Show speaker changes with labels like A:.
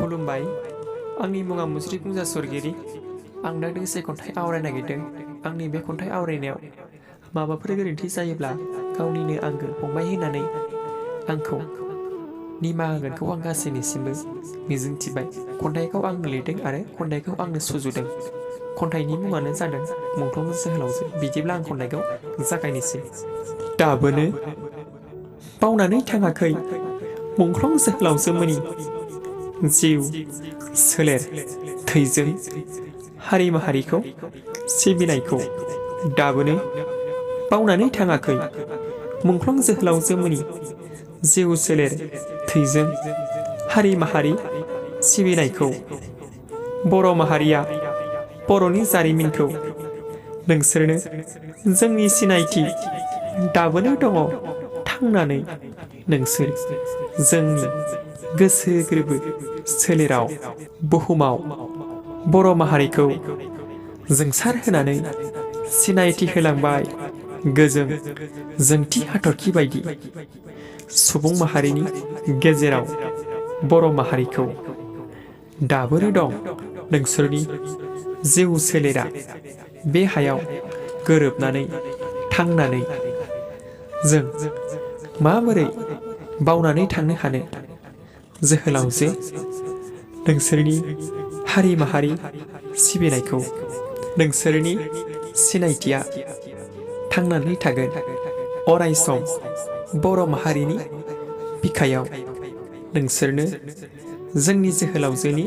A: खुलुमबाय आंनि मुङा मुस्रि कुंजा सरगिरि आं दा दोंसे खन्थाइ आवरायनो नागिरदों आंनि बे खन्थाइ आवरायनायाव माबाफोर गोरोन्थि जायोब्ला गावनिनो आंगो फंबाय होननानै आंखौ निमाहा होगोनखौ आं गासैनिसिमबो मिजिंथिबाय। खन्थाइखौ आंनो लिरदों आरो खन्थाइखौ आंनो सुजुदों। खन्थाइनि मुङानो जादों मुंख्लं जोहोलावजो। बिदिब्ला आं खन्थाइखौ जागायनोसै। दाबोनो बावनानै थाङाखै मुंख्लं जोहोलावजोमोननि जिउ सोलेर थैजों हारि माहारिखौ सिबिनायखौ। दाबोनो बावनानै थाङाखै मुंख्लं जोहोलावजोमोननि जिउ सोलेर थैजों हारि माहारि सिबिनायखौ। बर' माहारिया बर'नि जारिमिनखौ नोंसोरनो जोंनि सिनायथि। दाबोनो दङ थांनानै नोंसोर जोंनि गोसो गोरबो सोलेराव बुहुमाव बर' माहारिखौ जोंसार होनानै सिनायथि होलांबाय गोजों जोंथि हाथरखि बायदि सुबुं माहारिनि गेजेराव बर' माहारिखौ। दाबोनो दं नोंसोरनि जिउ सोलेरा बे हायाव गोरोबनानै थांनानै। जों माबोरै बावनानै थांनो हानो जोहोलावजो नोंसोरनि हारि माहारि सिबिनायखौ। नोंसोरनि सिनायथिया थांनानै थागोन अराय सम बर' माहारिनि बिखायाव। नोंसोरनो जोंनि जोहोलावजोनि